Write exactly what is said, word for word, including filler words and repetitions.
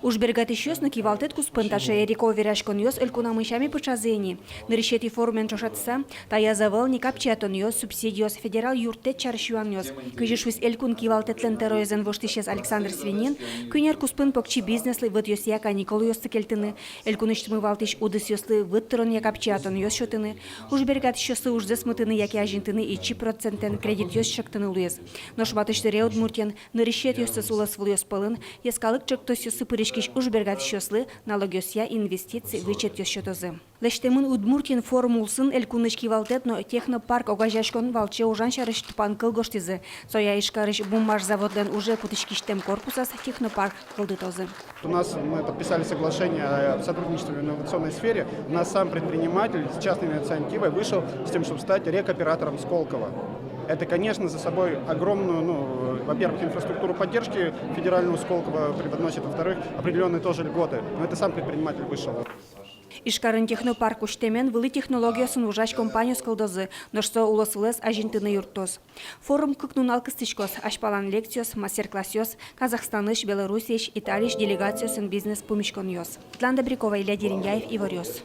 Ужбергатӥсьёс но кивалтэт куспын таӵе эрико вераськонъёс элькунамы сяме пыӵазы ини. Нырысетӥ форумен ӵошатыса, таяз ӧвӧл ни капчиятонъёс, субсидиос, федерал юрттэт сярысь юанъёс. Кызьы шуиз элькун кивалтэтлэн тӧроезлэн воштӥсез Александр Свинин, куинь ар куспын покчи бизнеслы вытъёсъя каникулъёсты кельтыны, элькунысьтымы валтӥсь удысъёслы выт тыронъя капчиятонъёс сётыны, ужбергатӥсьёслы ужзэс мытыны яке азинтыны ичи процентэн кредитъёс чектыны луиз. Нош матысь дыре Удмуртиын нырысетӥосыз улосвылъёс пӧлын йӧскалык чектосъёсы пыриськись ужбергатӥсьёслы налогъёсъя инвестици вычетъёс сётозы. Лэсьтэмын Удмуртиын форум улсын элькунысь кивалтэт но технопарк огазеяськон валче ужан сярысь тупанкыл гожтӥзы. Соя Ижкарысь Буммаш заводлэн уже кутӥськисьтэм корпусаз технопарк кылдытозы. У нас мы подписали соглашение о сотрудничестве в инновационной сфере. У нас сам предприниматель с частной инициативой вышел с тем, чтобы стать рекоператором Сколково. Это, конечно, за собой огромную, ну, во-первых, инфраструктуру поддержки федеральную Сколково преподносит, во-вторых, определённые тоже льготы. Но это сам предприниматель вышел. Ижкарын технопарк усьтэмен вылӥ технологиосын ужась компаниос кылдозы, нош со улосвылэз азинтыны юрттоз. Форум кык нунал кыстӥськоз: азьпалан лекциос, мастер-классъёс, Казахстанысь, Белоруссиысь, Италиысь делегациосын бизнес-пумиськонъёс. Светлана Добрякова, Илья Дерендяев, Иворъёс.